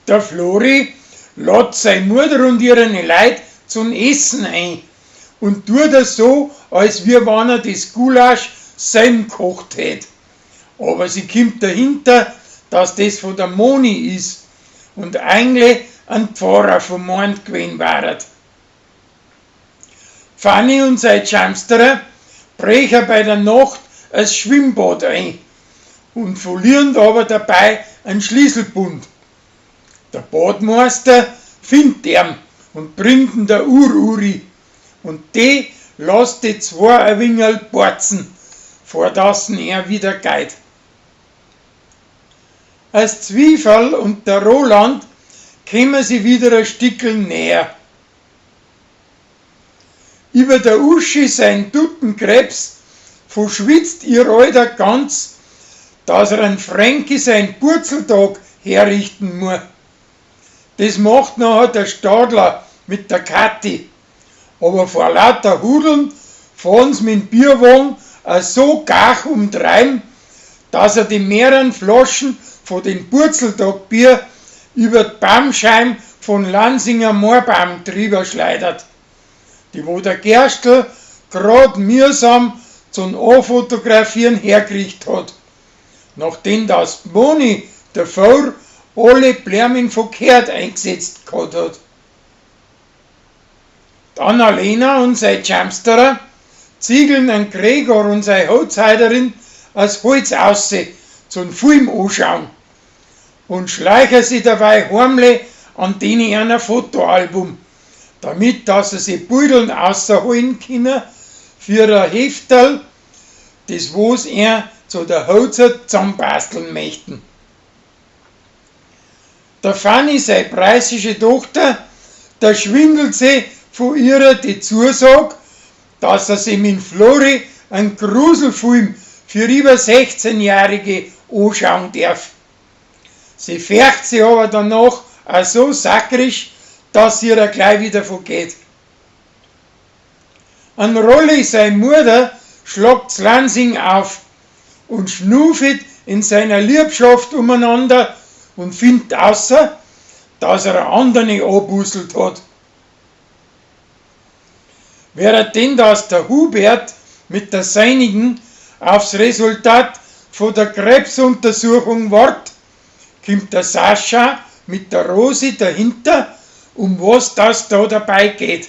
Der Flori lädt sei Mutter und ihre Leut zum Essen ein und tut das so, als wie wann er das Gulasch selb gekocht hätt. Aber sie kimmt dahinter, dass das von der Moni is und eigentlich ein Pfarrer vom Mond gewesen waret. Fanny und sein Chamsterer brechen bei der Nacht als Schwimmbad ein und verlieren aber dabei einen Schlüsselbund. Der Badmeister findet ihn und bringt ihn der Ururi und die lässt die zwei ein wenig borzen, vor dass er wieder geht. Als Zwiefall und der Roland kämen sie wieder ein Stickel näher. Über der Uschi sein Tuttenkrebs verschwitzt ihr Alter ganz, dass er an Frankie sein Purzeltag herrichten muss. Das macht nachher der Stadler mit der Kathi. Aber vor lauter Hudeln fahren sie mit dem Bierwagen so gach umdrein, dass er die mehreren Flaschen von den Purzeltagbier über die Baumscheim von Lansinger Moorbaum drüber schleudert, die wo der Gerstl grad mühsam zum Anfotografieren hergerichtet hat, nachdem das Moni davor alle Blärmen verkehrt eingesetzt gehabt hat. Die Annalena und sein Chamsterer ziegeln an Gregor und seine Hochzeiterin als Holz ausse zum Film anschauen und schleichen sie dabei heimlich an denen einer Fotoalbum, damit dass sie sich Beuteln außerholen können für ein Hefterl, das wo's er zu der Hochzeit zusammenbasteln möchten. Der Fanny, seine preußische Tochter, da schwindelt sie von ihrer die Zusage, dass er sie mit Flori einen Gruselfilm für über 16-Jährige anschauen darf. Sie färcht sich aber danach auch so sakrisch, dass sie ihr gleich wieder vergeht. An Rolli, seine Mutter, schlagt's Lansing auf und schnufelt in seiner Liebschaft umeinander und findet außer, dass er eine andere anbusselt hat. Während dass der Hubert mit der seinigen aufs Resultat von der Krebsuntersuchung wart, kommt der Sascha mit der Rosi dahinter, um was das da dabei geht.